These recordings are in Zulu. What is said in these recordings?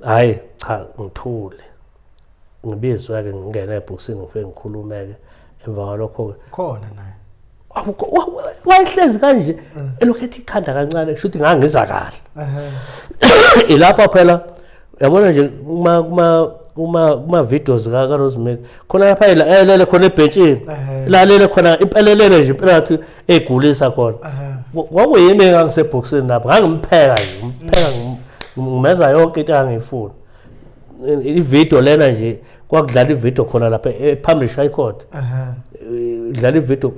Hayi cha, ngithule, ngibizwe-ke, ngingene ebhokisini, ngifike ngikhulume-ke. Emva kwalokho-ke Khona naye. Wayehlezi kanje, elokhu ethi ikhanda kancane, kusho ukuthi ngangiza kahle. Ilapho phela, yabona nje, kuma videos ka Rosemary khona lapha elele khona ebhentshini, lalele khona impelelele nje impela, ngathi egulisa khona. Kwakuyimi engangisebhokisini lapho, ngangimpheka nje, ngimpheka, ngimeza yonke into engangiyifuna. Ividiyo lena nje, kwakudlala ividiyo khona lapha phambi High Court, idlala ividiyo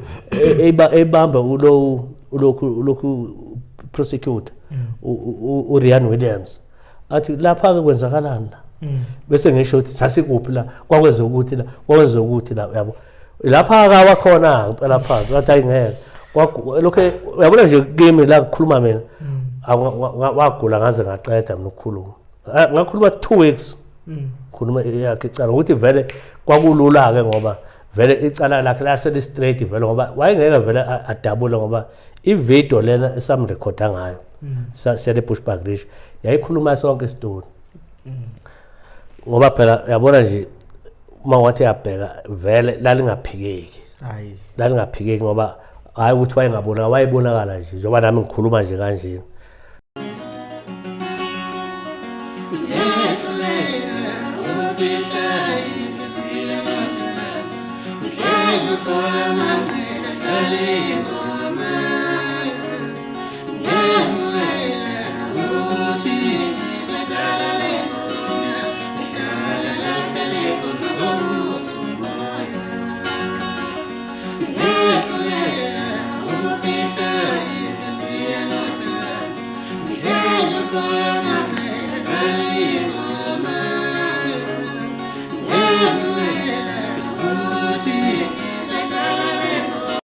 eyibamba ulo ulokhu prosecutor uRian Williams, athi lapha-ke kwenzakalani la, bese ngisho ukuthi sasikuphi la, kwakwenze ukuthi la, kwakwenze ukuthi la, uyabo. Lapha akawakhona impela phansi, wathi ayingeke lokho, uyabona nje kimi la ngikhuluma mina, wagula ngaze ngaqeda mina ukukhuluma. Ngakhuluma 2 weeks, khuluma yakhe icala, ukuthi vele kwakulula-ke ngoba vele icala lakhe laseli straight vele, ngoba wayengeke vele adabule, ngoba ividiyo lena esamrekhoda ngayo siyale Bushbuckridge yayikhuluma sonke isitori, ngoba phela yabona nje, uma wathi yabheka vele lalingaphikeki. Hayi. Lalingaphikeki, ngoba hayi ukuthi wayengabonakala, wayebonakala nje njengoba nami ngikhuluma nje kanjena. Ngehluleka ukufihla inhliziyo nothando, mhleli kwamanqela dlala ingoma. Ngemukela ukuthi sadlala le ngoma, ihlala lahlale khona uzovusa umoya. Ngehluleka ukufihla inhliziyo nothando, mhleli kwamanqela dlala ingoma. Ngemukela ukuthi sadlala le ngoma.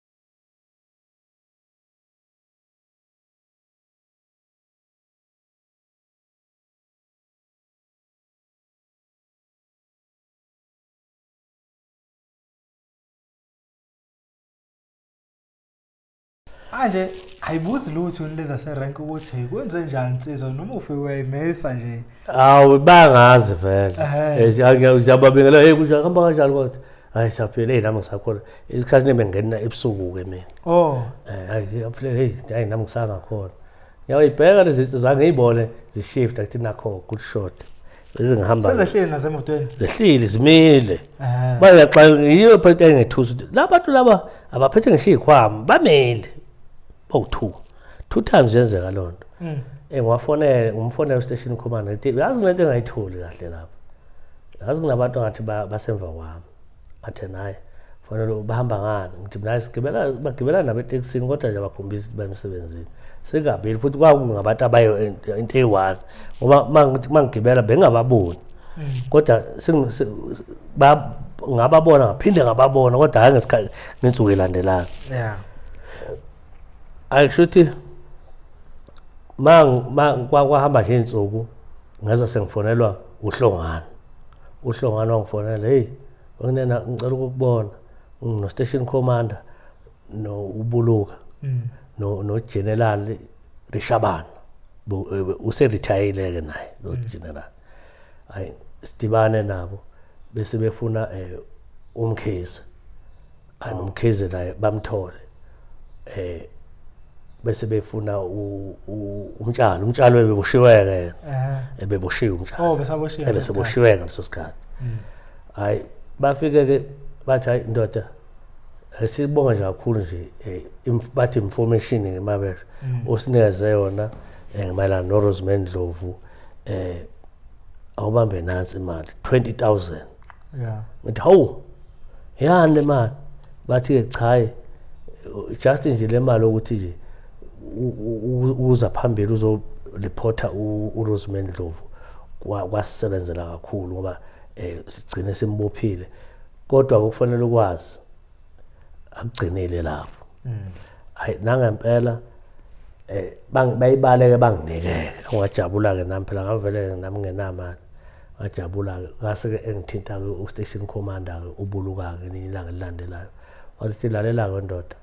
Manje ayibuzi lutho leza serank ukuthi kwenze njani insizwa, noma ufike uyayimesa nje? Awu, bangazi vele. Ehhe. Siyababingela, hey, kusho hamba kanjani? Kodwa hayi, siyaphila. Hey, nami ngisakhona isikhathi nebengena ebusuku-ke mina. Oh. Hayi, yaphila. Hey, hayi, nami ngisangakhona, ngiyayibheka lezi zinto, ngiyibone zishifta, kuthi nakho good shot, bese ngihamba. Sezehlile nasemotweni? Zehlile, zimile. Bayaxa, yiyo phela engethusa ukuthi la bantu laba abaphethe ngisho iy'khwama, bamile bowu-two, two times yenzeka loo nto. Ngiwafonele, ngimfonele u-station commander, ngithi uyazi kunento engayitholi kahle lapha, yazi kunabantu angathi basemva kwami. Athe naye fanele bahamba ngani? Ngithi mina sigibela, bagibela nabo etekisini, kodwa nje abakhombisi ukuthi bayemsebenzini. Singabili futhi, kwakungabantu abayo into eyi-one, ngoba mangithi mangigibela bengingababoni, kodwa ngababona, ngaphinde ngababona, kodwa hhayi ngesikhathi, ngensuku elandelayo. Ayikusho ukuthi ma kwahamba nje iy'nsuku, ngezwa sengifonelwa uHlongwane. UHlongwane wangifonela, "Hey nginena, ngicela ukukubona no-station commander no ubuluka no general Rishabana." Use-retire-ke naye lo general. Hayi, sidibane nabo, bese befuna uMkhize. Hayi, noMkhize naye bamthole, bese befuna uMtshalo. UMtshalo ebeboshiwe-ke yena. Ebeboshiwe uMtshalo. Oh, besaboshiwe. Ebeseboshiwe ngaleso sikhathi. Hayi, bafike-ke bathi, "Hayi ndoda, sibonga nje kakhulu nje, bathi information ngemabesho osinikeze yona mayelana noRosemary Ndlovu, awubambe nansi imali, 20,000." Ngithi, "Hawu, yani le mali?" Bathi-ke, "Cha, just nje le mali ukuthi nje uza phambili uzoreporta uRosemary Ndlovu, kwasisebenzela kakhulu, ngoba sigcine simbophile, kodwa kufanele ukwazi akugcinile lapho." Hayi, nangempela bayibaleke, banginikele. Ngajabula ke nami phela, ngavele nami ngenamali, ngajabula ke. Ngase ke engithinta ke u-station commander ke ubuluka ke nini ilanga elilandelayo, wathi, "Lalela ke ndoda,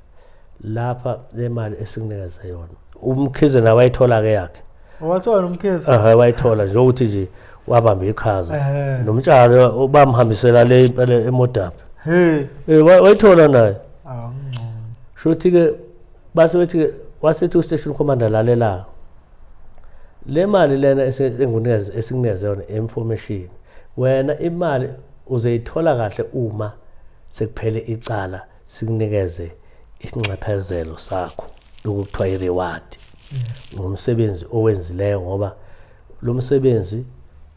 lapha le mali esikunikeze yona." UMkhize nawe wayithola ke yakhe. Wathola uMkhize? Aha, wayithola nje, ukuthi nje Wabamba iqhaza nomtshalo bamhambisela le impela emodaphi. Hey. Wayithola naye. Awungcono. Shuthi ke base bethi ke wasethi u-station commander, lalela, le mali lena engunikeze esikunikeze yona information, wena imali uzoyithola kahle uma sekuphele icala, sikunikeze isinxephezelo sakho lokuthiwa i-reward ngomsebenzi owenzileyo, ngoba lo msebenzi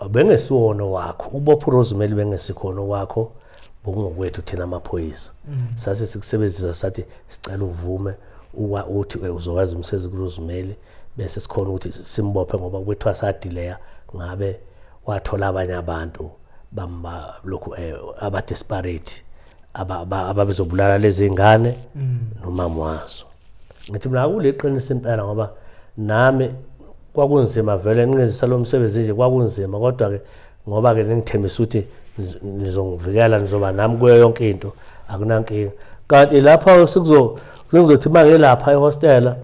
bengesiwona wakho ubopha uRosemary, bengesikhona wakho, bokungokwethu thina amaphoyisa. Sase sikusebenzisa, sathi sicela uvume uthi uzokwazi umsebenzi kuRosemary, bese sikhona ukuthi simbophe, ngoba kwethiwa sadileya ngabe wathola abanye abantu bamba lokhu aba-desperate ababezobulala lezi ngane nomama wazo. Ngithi mina akuliqiniso impela, ngoba nami kwakunzima vele ningenzisa lo msebenzi nje, kwakunzima, kodwa-ke ngoba-ke ningithembisa ukuthi nizongivikela, nizoba nami kuyo yonke into, akunankinga. Kanti lapha sekuzothi uma ngilapha ehostela,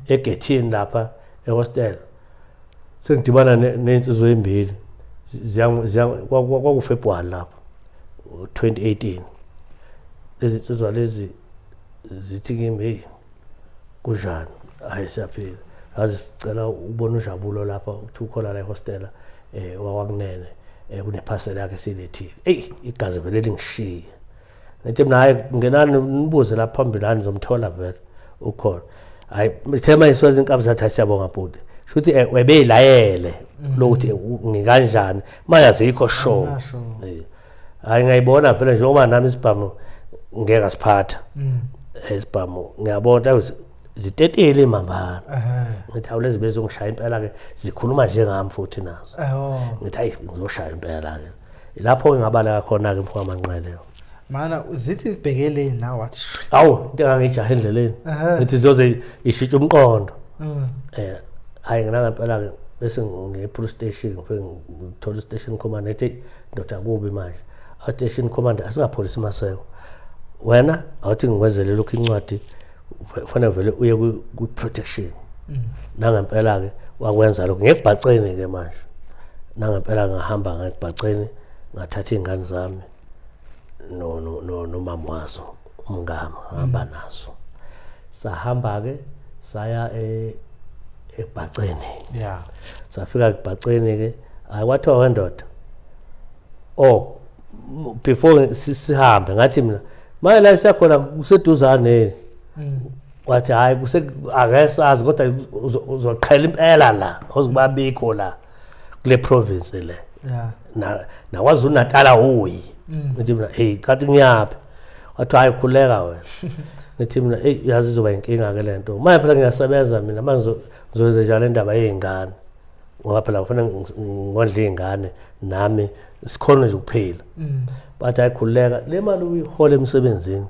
egethini lapha ehostela, sengidibana ney'nsizwa ey'mbili, kwakuFebruwari lapho 2018. Lezi nsizwa lezi zithi kimi, "Hey, kunjani?" "Hayi, siyaphila. Yazi sicela ukubona uJabulo lapha, uthi ukhona la ehostela wakwakunene, kunephasela yakhe silethile." Eyi, igazi vele lingishiye. Ngithi mina, "Hayi, ngenani nibuze lapha phambili, hani nizomthola vele ukhona." Hayi, ithe manje swenza inkabi, sathi, "Hayi, siyabonga bhuti." Shuthi webeyilayele lokuthi ngikanjani manje, azikho sure. Azinasho. Hayi, ngiyayibona phela, njengoba nami isibhamu ngeke asiphatha. Isibhamu ngiyabona ukuthi zitetile imambana. Ngithi hawu, lezi bezongishaya impela ke, zikhuluma njengami futhi nazo. Ngithi hayi, ngizoshaya impela ke. Lapho ngingabaleka khona ke, mfowethu Manqele. Mana zithi zibhekele nawe, wathi shwi. Awu, into engangijaha endleleni. Ngithi ziyoze ishintshe umqondo. Hayi, ngina ngempela ke bese ngiye police station, ngifike ngithola station commander, ethi, "Ndoda, kubi manje." A station commander, asingapholisi maseko. Wena awuthi ngikwenzele lokhu incwadi, kufanele vele uye ku protection. Nangempela ke wakwenza lokho ngekubhaceni ke manje. Nangempela ngahamba ngekubhaceni, ngathatha izingane zami no no no nomama wazo, umngama, ngahamba nazo. Sahamba ke saya ebhaceni. Safika ekubhaceni ke, hayi, kwathiwa, "Wendoda, oh, before sihambe ngathi mina, manje la siyakhona kuseduzane." Wathi, "Hayi, kuse akesazi, kodwa uzoqhela impela la, awuzubabikho la kule province le." Na naKwaZulu Natal awuyi. Ngithi mina, "Hey, kathi ngiyaphi?" Wathi, "Hayi, khuleka wena." Ngithi mina, "Hey, yazi izoba inkinga ke lento manje, phela ngiyasebenza mina manje, ngizoyenza njalo indaba yey'ngane, ngoba phela kufanele ngondle iy'ngane nami, sikhona nje ukuphila." Bathi, "Hayi, khululeka, le mali uyihola emsebenzini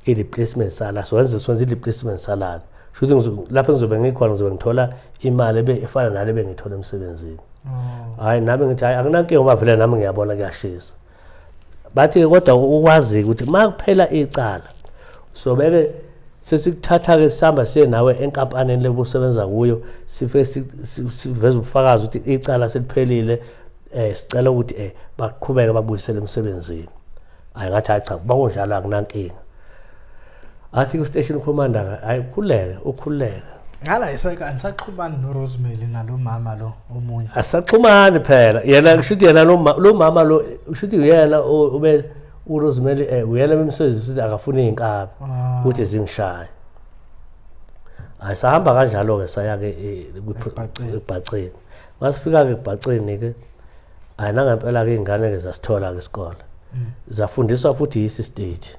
i-replacement salary, so wenze i-replacement salary." Shuthi lapho engizobe ngikhona ngizobe ngithola imali ebe efana nale bengiyithola emsebenzini. Hayi, nami ngithi, "Hayi, akunankinga, ngoba vele nami ngiyabona kuyashisa." Bathi-ke, "Kodwa ukwazi ukuthi uma kuphela icala, sobeke sesikuthatha-ke, sihamba siye nawe enkampanini lebusebenza kuyo, sifike siveze ubufakazi ukuthi icala seliphelile, sicela ukuthi baqhubeke babuyisele emsebenzini." Hayi, ngathi, "Hayi cha, bakunjalo akunankinga." Athi ku-station commander, "Hayi, ukhululeke, ukhululeke." Ngala iseka anisaxhumani noRosemary nalo mama lo omunye? Asaxhumani phela. Yena kusho ukuthi yena lo mama lo, kusho ukuthi uyena ube uRosemary, uyena bemsebenzisa ukuthi akafuni iy'nkabi ukuthi zingishaye. Hayi, sahamba kanjalo-ke, saya-ke Ekubhaceni. Ekubhaceni. Masifika-ke ekubhaceni-ke, hayi, nangempela-ke iy'ngane-ke zasithola-ke isikole, zafundiswa futhi yisi state.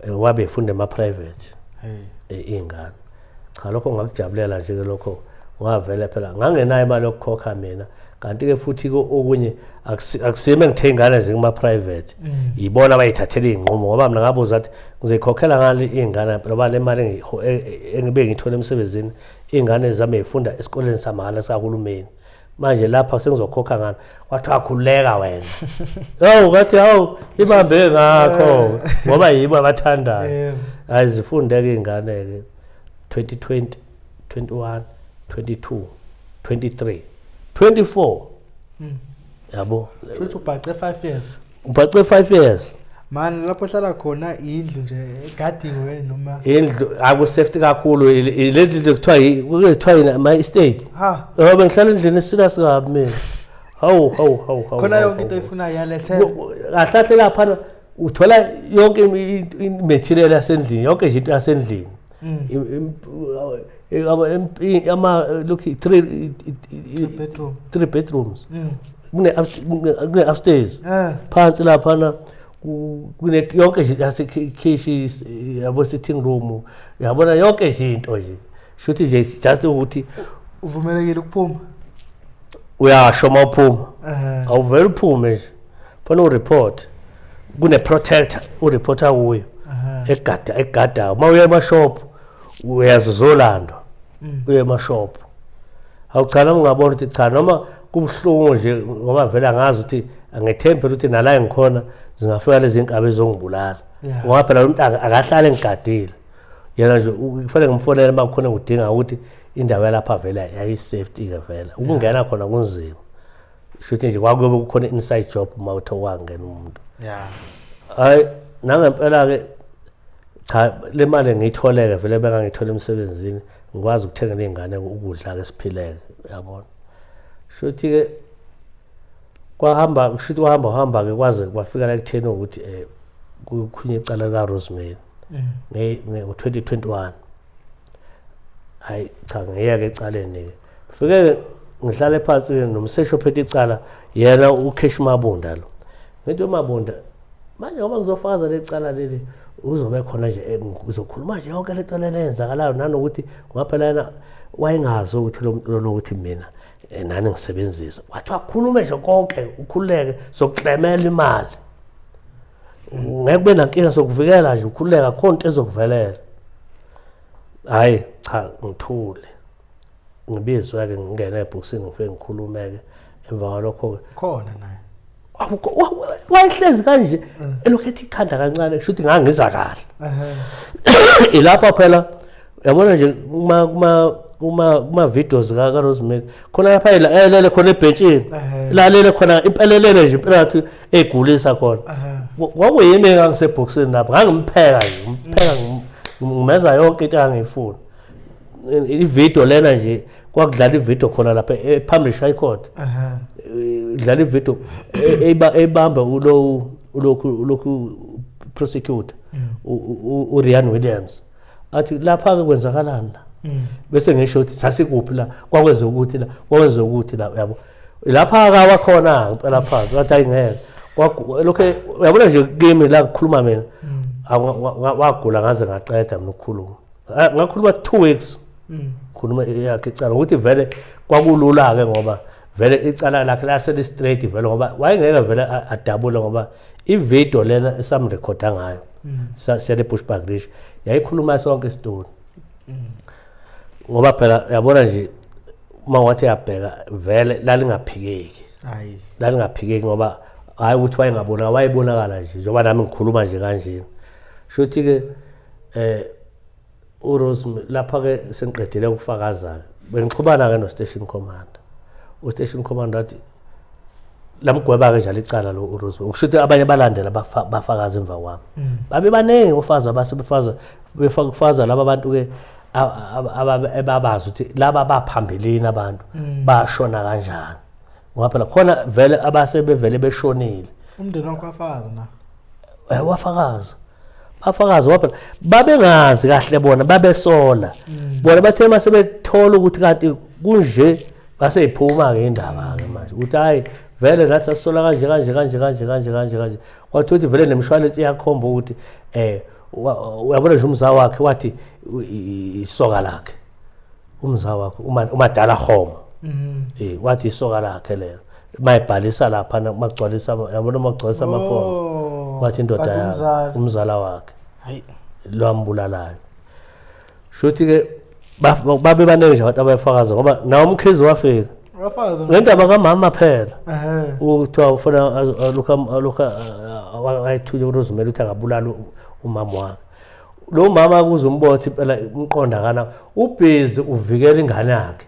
Wabe efunda ema-private. Hey. Iy'ngane, cha, lokho ngakujabulela nje-ke lokho, ngavele phela ngangenayo imali yokukhokha mina. Kanti-ke futhi-ke okunye akusimi engithe iy'ngane zikuma-private, yibona abayithathela iy'nqumo, ngoba mina ngabuza athi ngizoyikhokhela ngani iy'ngane ngoba le mali engibe ngiyithola emsebenzini, iy'ngane zami y'funda esikoleni samahhala sikahulumeni, manje lapha sengizokhokha ngani? Kwathiwa, "Khululeka wena." Hawu, ngathi, "Hawu, ibambe ngakho," ngoba yibo abathandayo. Hayi, zifunde-ke iy'ngane-ke 2020, 21, 22, 23, 24. Yabo. Futhi ubhace 5 years. Ubhace 5 years. Mani lapho ohlala khona indlu nje egadiwe noma Indlu aku safety kakhulu, le ndlu kuthiwa yini, ama estate. Ha. Ngoba ngihlala endlini eserious kabi mina. Hawu hawu hawu hawu. Khona hawu, yonke into hawu. oyifunayo iyalethela. Kahle lapha uthola yonke i-material yasendlini, yonke nje into yasendlini. Ama look, three Bedroom. Three bedrooms. Kune upstairs. Phansi laphana kune yonke nje yasekhishi, yabo, sitting room, yabona, yonke nje into nje. Shuthi nje just ukuthi Uvumelekile ukuphuma. Uyasho uma uphuma. Awuvele uphume nje. Fanele ureport. Kune protector ureporta kuyo. Egada egada. Uma uya emashop uyazozolandwa. Uye emashop. Awucha, noma ungabona ukuthi cha, noma kubuhlungu nje, ngoba vele angazi ukuthi angethembe ukuthi nala engikhona zingafika lezi inkabi ezongibulala. Ngoba phela lo muntu akahlale engigadile. Yena nje kufanele ngimfonele uma kukhona kudinga ukuthi indawo yalapha vele yayi-safety ke vele. Ukungena khona kunzima. Shuthi nje kwakuyobe kukhona inside job uma uthe wangena umuntu. Hayi, nangempela ke cha, le mali ngiyitholeke vele bengangithola emsebenzini, ngikwazi ukuthengela iy'ngane ukudla ke siphileke, uyabona. Shuthi ke kwahamba, kushuthi kwahamba hamba ke kwaze kwafika la ekutheni ukuthi kukhunye icala lika Rosemary ngo-2021. Hayi cha, ngiyeke ecaleni ke, fike ngihlale phansi nomseshi ophethe icala, yena uKesh Mabunda lo. Ngithi, uMabunda, manje ngoba ngizofakaza lecala leli, uzobe khona nje, ngizokhuluma nje yonke lento lena eyenzakalayo, nanokuthi ngoba phela yena wayengazi ukuthi lo muntu lona ukuthi mina nani ngisebenzisa. Wathi wakhulume nje konke, ukhululeke, sokuklemela imali, ngeke kube nankinga, sokuvikela nje, ukhululeka, akho nto ezokuvelela. Hayi cha, ngithule, ngibizwe-ke, ngingene ebhokisini, ngifike ngikhulume-ke. Emva kwalokho-ke Khona naye. Wayehlezi kanje elokhu ethi ikhanda kancane, kusho ukuthi ngangiza kahle. Ilapho phela, uyabona nje, kuma videos ka Rosemary khona lapha elele khona ebhentshini, lalele khona impelelele nje impela, ngathi egulisa khona. Kwakuyimi engangisebhokisini lapho, ngangimpheka nje, ngimpheka, ngimeza yonke into engangiyifuna. Ividiyo lena nje, kwakudlala ividiyo khona lapha phambi High Court. Idlala ividiyo eyibamba ulo ulokhu prosecutor uRian Williams, athi lapha ke kwenzakalani la, bese ngisho ukuthi sasikuphi la, kwakwenze ukuthi la, kwakwenze ukuthi la, uyabo. Lapha akawakhona impela phansi, wathi ayingeke lokho, uyabona nje kimi la ngikhuluma mina. Wagula ngaze ngaqeda mina ukukhuluma. Ah, ngakhuluma 2 weeks, khuluma yakhe icala, ukuthi vele kwakulula ke ngoba vele icala lakhe lasele straight vele, ngoba wayengeke vele adabule, ngoba ivideo lena esamrekhoda ngayo siyale Bushbuckridge yayikhuluma sonke isitori. Ngoba phela uyabona nje, uma wathi uyabheka vele lalingaphikeki. Hayi. Lalingaphikeki, ngoba hayi ukuthi wayengabonakala, wayebonakala nje njengoba nami ngikhuluma nje kanjena. Shuthi ke uRose lapha ke sengiqedile ukufakaza, bengixhumana ke no station commander. U station commander wathi lamgweba ke njalo icala lo uRose, kusho ukuthi abanye balandela bafakaza emva kwami. Babe baningi ofaza abasebefaza, befakaza laba bantu ke ebabazi ukuthi laba baphambilini abantu bashona kanjani, ngoba phela khona vele abasebevele beshonile. Umndeni wakho wafakaza na? Wafakaza, bafakaza, ngoba phela babengazi kahle bona, babesola bona. Bathe mase bethola ukuthi kanti kunje, baseyiphuma-ke indaba-ke manje ukuthi hhayi vele nathi sasisola kanje kanje kanje kanje kanje kanje kanje. Kwathi ukuthi vele nemishwalense iyakhomba ukuthi uyabona nje, umza wakhe wathi isoka lakhe, umza wakhe uMadala Homa, wathi isoka lakhe lelo mayibhalisa lapha, magcwalisa, yabona, magcwalisa amafomu. Oh, Wathi indoda kanti yakhe umzala. Umzala wakhe Hayi. lwambulalayo. Shuthi ke babe baningi nje abantu abayifakaza, ngoba nawo uMkhize wafika. Wafakaza. Ngendaba kamama phela. Ukuthiwa ufuna alokhu ayithunywe uRosemary ukuthi akabulala umama wakhe. Lo mama kuze umbothe impela, umqonda kana ubhizi uvikela ingane yakhe.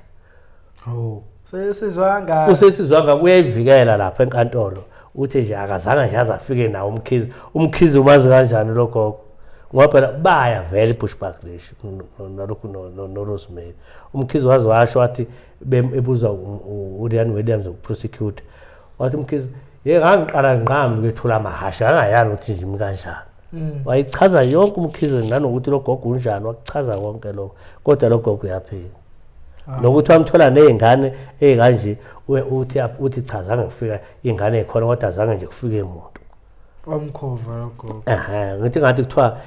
Oh. Sesizwa kangaka. Usesizwa kangaka, uyayivikela lapha enkantolo. Uthi nje akazange nje aze afike nawo uMkhize. UMkhize umazi kanjani lo gogo? Ngoba phela baya vele iBushbuckridge nalokhu noRosemary. UMkhize waze washo wathi ebuzwa uRian Williams uprosecutor. Wathi uMkhize, "Ye ngangiqala ngqami ukwethula amahhashi, ngangayani ukuthi nje imi kanjani." Wayichaza yonke uMkhize nanokuthi lo gogo unjani, wakuchaza konke lokho. Kodwa lo gogo uyaphika. Nokuthi wamthola nezingane ezikanje, uthi cha zange kufika ingane ekhona, kodwa zange nje kufike umuntu. Wamkhova lo gogo. Ehhe, ngithi ngathi kuthiwa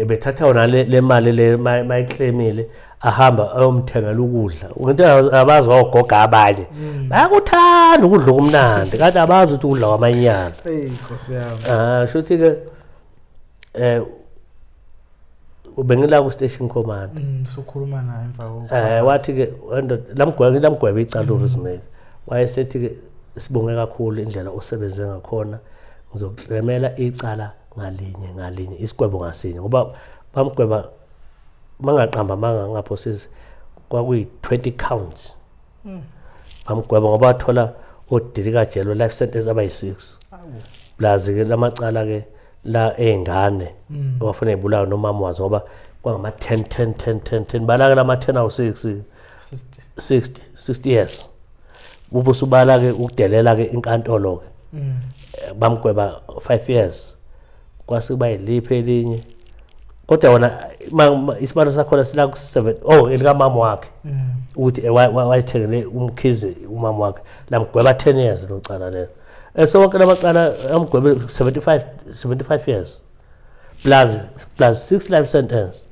bethatha wona le mali le mayiclaimile, ahamba ayomthengela ukudla. Ngithi abazi ogoga abanye. Bayakuthanda ukudla okumnandi, kanti abazi ukuthi ukudla kwamanyala. Hey Nkosi yami. Shuthi ke ubengila ku station command. Sokhuluma naye emva kokho. Wathi ke lamgweba lamgweba icala uRosemary. Wayesethi ke sibonge kakhulu indlela osebenze ngakhona. Ngizokuklemela icala ngalinye ngalinye, isigwebo ngasinye, ngoba bamgweba mangaqamba manga ngapho sisi kwakuyi 20 counts. Bamgweba ngoba wathola odilika jele life sentence abayi6. Plus ke lamacala ke la ey'ngane abafuna y'bulawe nomama wazo, ngoba kwangama 10 10 10 10 10 balake lama 10 awu 6 60. 60 60 years. Ubusubala ke ukudelela ke inkantolo ke. Bamgweba 5 years. Kwase kuba yiliphi elinye. Kodwa wona isibalo sakhona sila ku 7, oh elika mama wakhe. Ukuthi wayethengele uMkhize umama wakhe, lamgweba 10 years lo cala lelo. Eso wonke lamacala amgwebe 75 years plus 6 life sentence.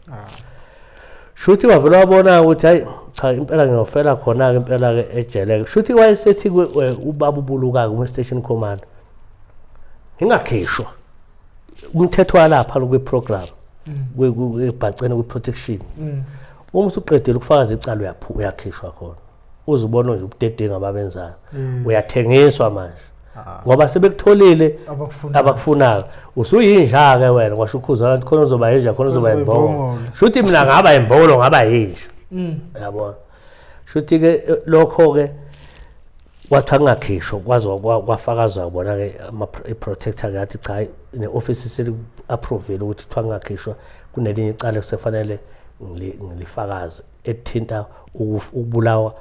Shuthi wavela wabona ukuthi hayi cha impela ngiyofela khona ke impela ke ejele. Shuthi wayesethi ubaba ubuluka ku station command, ngingakhishwa umthetho walapha kwi program ebhaceni kwi protection. Uma usuqedile ukufakaza icala uyakhishwa khona, uzubona nje ubudedengu ababenzayo. Uyathengiswa manje ngoba sebekutholile abakufunayo. Usuyinja ke wena, kwasho uKhuzana ukuthi khona uzoba yinja, khona uzoba imbongolo. Shuthi mina ngaba imbongolo, ngaba yinja. Uyabona, shuthi ke lokho ke kwathiwa kungakhishwa, kwaze kwafakazwa bona ke i-protector ke yathi cha, ne-office seli-approvile ukuthi kuthiwa kungakhishwa, kunelinye icala kusefanele ngilifakaze ethinta ukubulawa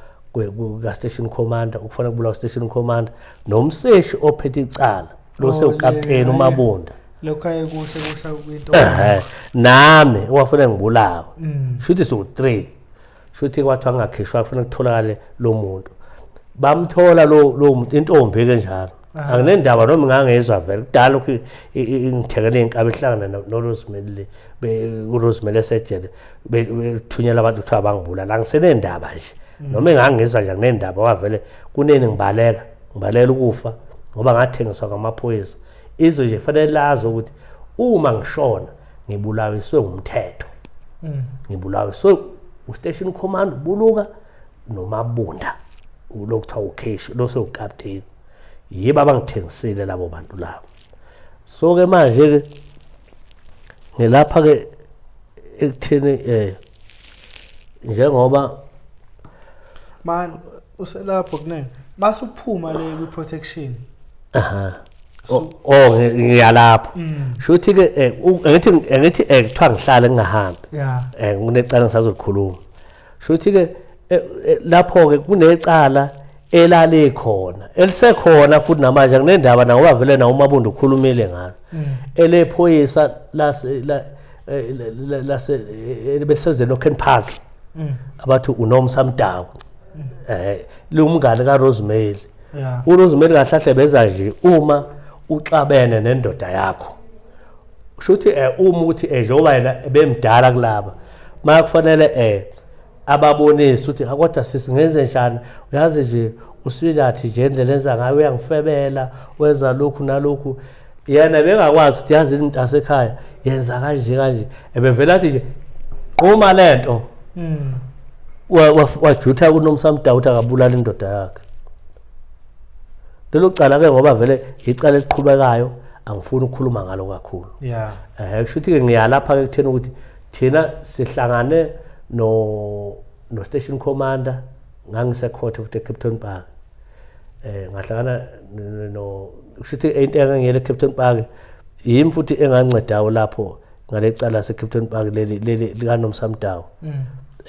ka-station commander, ukufanele kubulawa station commander nomseshi ophethe icala lo sewukapteni uMabunda. Lokho ayekusho kusha kwinto. Nami owafanele ngibulawe. Shuthi siwu-3. Shuthi kwathiwa kungakhishwa, kufanele kutholakale lo muntu. Bamthola lo muntu, intombi ke njalo. Anginendaba noma ngangezwa vele kudala lokhu ngithekele inkabi ehlangana noRosemary le, uRosemary esejele bethunyela abantu kuthiwa bangibulala. Angisenendaba nje noma engangizwa nje, anginendaba wavele kunini ngibaleka, ngibaleka ukufa ngoba ngathengiswa ngamaphoyisa. Izwe nje kufanele lazi ukuthi uma ngishona ngibulawiswe umthetho, ngibulawiswe ustation command ubuluka noMabunda lokuthiwa uCash lo sewukapteni, yibo abangithengisile labo bantu labo. So ke manje ke ngilapha ke ekutheni njengoba man uselapho kunene masuphuma le kwi protection. Aha, oh ngiyalapho. Shuthi ke ngithi kuthiwa ngihlale ngingahambi. Kunecala ngisazokhuluma. Shuthi ke lapho ke kunecala elale khona elisekhona futhi namanje kunendaba na ngoba vele na uMabunda ukhulumile ngalo. Elephoyisa lase lase beseze Locken Park. Abathi uNomsa Mdawu. Lumngane kaRosemary. uRosemary kahle beza nje uma uxabene nendoda yakho. Shuthi uma ukuthi njengoba yena bemdala kulaba, makufanele ababonise ukuthi kodwa sisi ngenze njani, uyazi nje usilathi nje indlela enza ngayo uyangifebela, wenza lokhu nalokhu. Yena bengakwazi ukuthi yazi into asekhaya yenza kanje kanje, ebevela athi nje qhuma lento. Wajutha kuNomsa Mdawu ukuthi akabulala indoda yakhe. Lelo cala ke ngoba vele icala eliqhubekayo, angifuni ukukhuluma ngalo kakhulu. Kusho ukuthi ke ngiyalapha ke kuthena ukuthi thina sihlangane no station commander Ngangisekhothe futhi eCape Park. Ngahlangana no kushuthi into engangiyele eCape Park yimi futhi engancedayo lapho ngalecala laseCape Park leli likaNomsamdawu.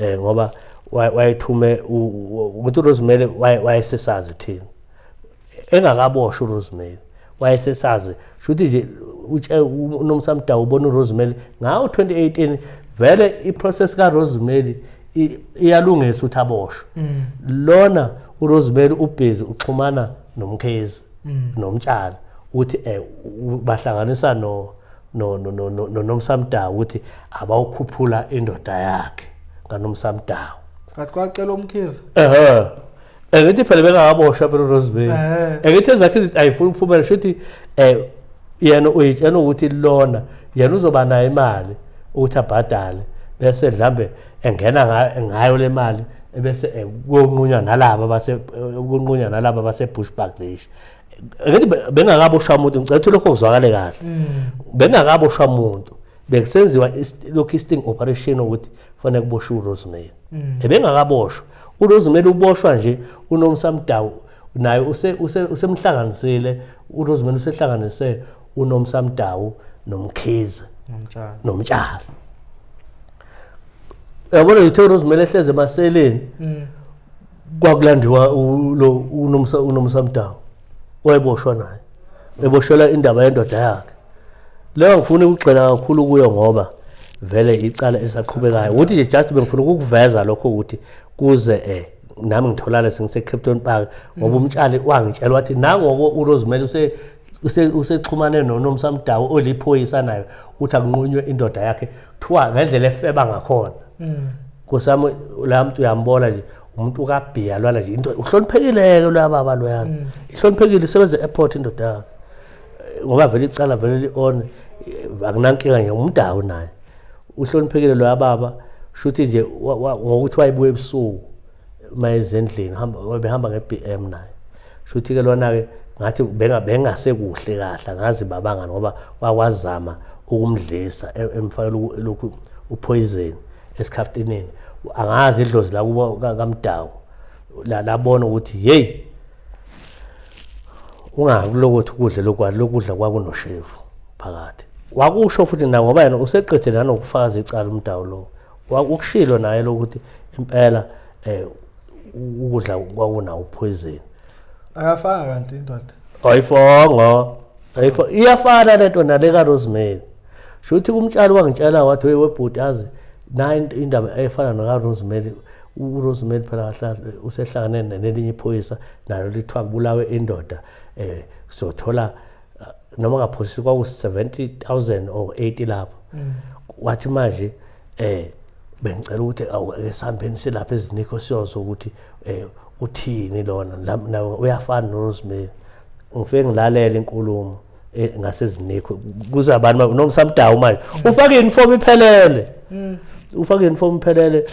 Ngoba wayethume ukuthi uRosemary wayesesazi thina. Engakaboshwa uRosemary wayesesazi shuthi nje uNomsamdawu ubona uRosemary ngawo 2018 vele iprocess kaRosemary iyalungisa ukuthi aboshwe. Lona uRosemary ubhizi uxhumana noMkhezi noMtshali ukuthi bahlanganisa no noNomsamdawu ukuthi abawukhuphula indoda yakhe kaNomsamdawu. Kanti kwacela uMkhize. Ngithi phela bengakaboshwa phela uRosemary. Ngithi ezakhe izinto ayifuni ukuphumela shuthi yena uyitshena ukuthi lona yena uzoba nayo imali ukuthi abhadale bese mhlambe engena ngayo le mali bese kuyonqunywa nalaba base kunqunywa nalaba base Bushbuck Ridge. Ngithi bengakaboshwa umuntu, ngicela ukuthi lokho kuzwakale kahle. Bengakaboshwa umuntu, bekusenziwa lokhu sting operation ukuthi kufanele kuboshwe uRosemary. Ebengakaboshwa. uRosemary uboshwa nje uNomsamdawu naye usemhlanganisile uRosemary usehlanganise uNomsamdawu noMkhize noMtshali. Yabona uthe uRosemary ehleze emaseleni kwakulandiwa lo uNomsamdawu wayeboshwa naye eboshelwa indaba yendoda yakhe. Leyo ngifuna ukugxila kakhulu kuyo ngoba vele icala esaqhubekayo ukuthi nje just bengifuna ukukuveza lokho ukuthi kuze nami ngitholale sengise Cape Park ngoba uMtshali wangitshela wathi nangoko uRosemary usexhumane noNomsamdawu oliphoyisa nayo uthi akunqunywe indoda yakhe kuthiwa ngendlela efeba ngakhona. Kusami la muntu uyambona nje umuntu kaBhiya lwana nje into uhloniphekile ke lo baba loyana. Ihloniphekile isebenza e-airport indoda yakhe. Ngoba vele icala vele li-on akunankinga nje umdawu naye. Uhloniphekile lo baba shuthi nje ngokuthi wayebuya ebusuku mayezendlini hamba behamba nge-BM naye. Shuthi ke lona ke ngathi bengasekuhle kahle angazi babanga ngoba wakwazama ukumdlisa emfakela lokhu upoison esikhaftinini. Angazi idlozi la kubo kaMdawu labona ukuthi hey ungakulokuthi ukudla lokudla kwakunoshevu phakathi. Wakusho futhi na ngoba yena useqede nanokufakaza icala uMdawu lo. Wakushilo naye lokuthi impela ukudla kwakunawo upoison. Akafanga kanti indoda. Ayifongo. Ayifo iyafana lento nale kaRosemary. Shuthi umtshali wangitshela wathi hey webhuti azi nayi indaba efana nokaRosemary. uRosemary phela kahle usehlangane nelinye iphoyisa nalo lithiwa kubulawe indoda sothola noma ngaphosisi kwaku 70,000 or 80 lapho. Wathi manje bengicela ukuthi ake sihambeni silapha ezinikho siyozo ukuthi uthini lona uyafana noRosemary. Ngifike ngilalela inkulumo ngasezinikho kuze abantu noMsamdawu manje ufake uniform iphelele. Ufake uniform iphelele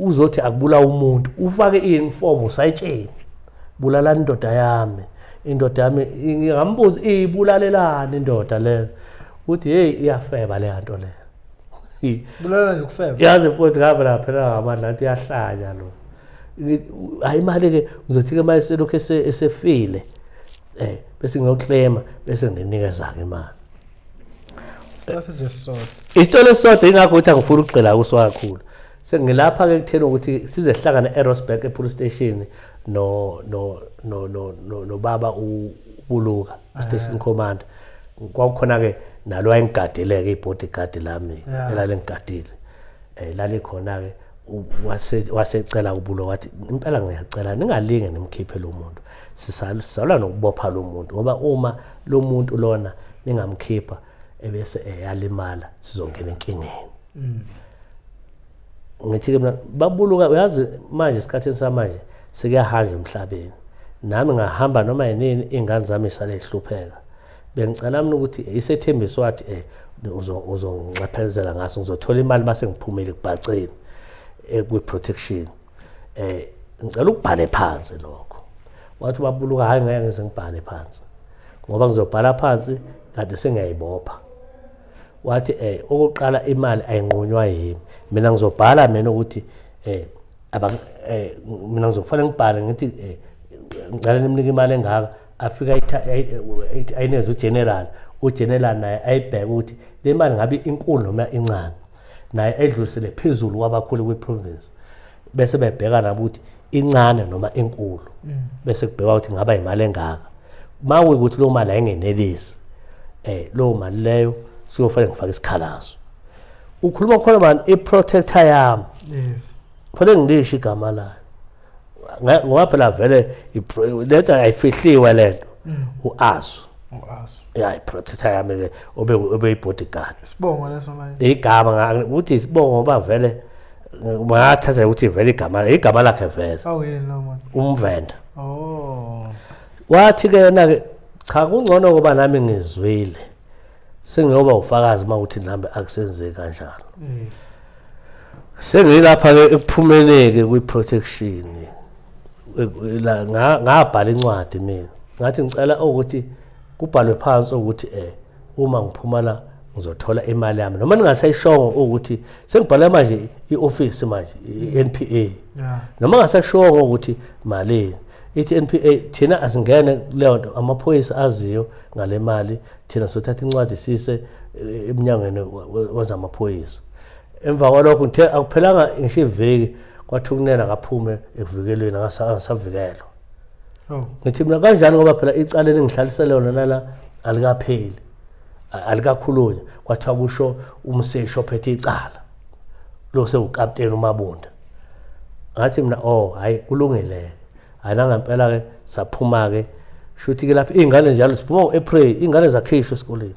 uzothi akubula umuntu ufake uniform usayitsheni bulala indoda yami. Indoda yami ngingambuza ibulalelani indoda leyo uthi hey iyafeba le nto leyo. Bulala nje ukufeba. Yazi futhi ngavela phela ngamandla athi iyahlanya lo. Hayi imali ke uzothi ke manje selokhu esefile bese ngiyoclaima bese nginikeza ke imali. Isitolo esisodwa ingakho ukuthi angifuni ukugxila kuso kakhulu. Sengilapha ke kutheni ukuthi sizehlangana eRosebank epolice station no no no no no baba uBuluka station commander. Kwakukhona ke nalo wayengigadile ke ibodyguard lami elalengigadile. Lalikhona ke wasecela uBuluka wathi impela ngiyacela ningalinge nimkhiphe lo muntu. Sisalwa nokubopha lo muntu ngoba uma lo muntu lona ningamkhipha ebese eyalimala sizongena enkingeni. Ngithi ke mina babuluka uyazi manje isikhathini samanje sekuyahanjwa emhlabeni. Nami ngahamba noma yinini ingane zami isale ihlupheka. Bengicela mina ukuthi isethembiso wathi uzongicephezela ngaso ngizothola imali base ngiphumile kubhaceni kwi protection. Ngicela ukubhale phansi lokho. Wathi babuluka hayi ngeke ngize ngibhale phansi. Ngoba ngizobhala phansi kade sengiyayibopha. Wathi okokuqala imali ayinqunywa yimi. Mina ngizobhala mina ukuthi Aba mina ngizokufanele ngibhale ngithi ngicela nimnike imali engaka, afika ayinikeze ugeneral, ugeneral naye ayibheke ukuthi le mali ngabe inkulu noma incane, naye edlulisele phezulu kwabakhulu kwi-province, bese bebheka nabo ukuthi incane noma inkulu, bese kubhekwa ukuthi ngaba imali engaka. Uma kuyikuthi leyo mali ayingenelisi, leyo mali leyo siyofanele ngifake isikhalazo. Ukhuluma khona mani i-protector yami. Yes. Kufanele ngilisho igama layo ngoba phela vele lento ayifihliwe lento. U-Asu. U-Asu. Ya, i-protector yami ke obe i-bodyguard. Isibongo leso manje. Igama ukuthi isibongo ngoba vele ngathatha ukuthi vele igama lakhe vele. Awu yini lo muntu? Umvenda. Oh. Wathi ke yena ke cha, kungcono ngoba nami ngizwile. Sengiyoba ufakazi uma uthi nami akusenzeki kanjalo. Yes. Sengilapha ke ekuphumeleke kwi-protection la ngabhala incwadi mina, ngathi ngicela ukuthi kubhalwe phansi ukuthi uma ngiphuma la ngizothola imali yami, noma ningasayishongo ukuthi sengibhala manje i-office manje i-NPA, noma ngasashongo ukuthi malini. Ithi NPA thina asingene kuleyo nto, amaphoyisa aziyo ngale mali, thina sothatha incwadi sise emnyangweni wezamaphoyisa. Emva kwalokho ngithe akuphelanga ngisho iviki, kwathi uKunene akaphume ekuvikelweni, angasavikelwa. Oh. Ngithi mina kanjani, ngoba phela icala elingihlalisele lona nala alikapheli, alikakhulunywa. Kwathiwa kusho umseshi ophethe icala lo sewukapteni uMabunda. Ngathi mina oh hayi, kulungile. Hayi, nangempela ke saphuma ke, shuthi ke lapho iy'ngane njalo siphuma ngo-April, iy'ngane zakhishwa esikoleni,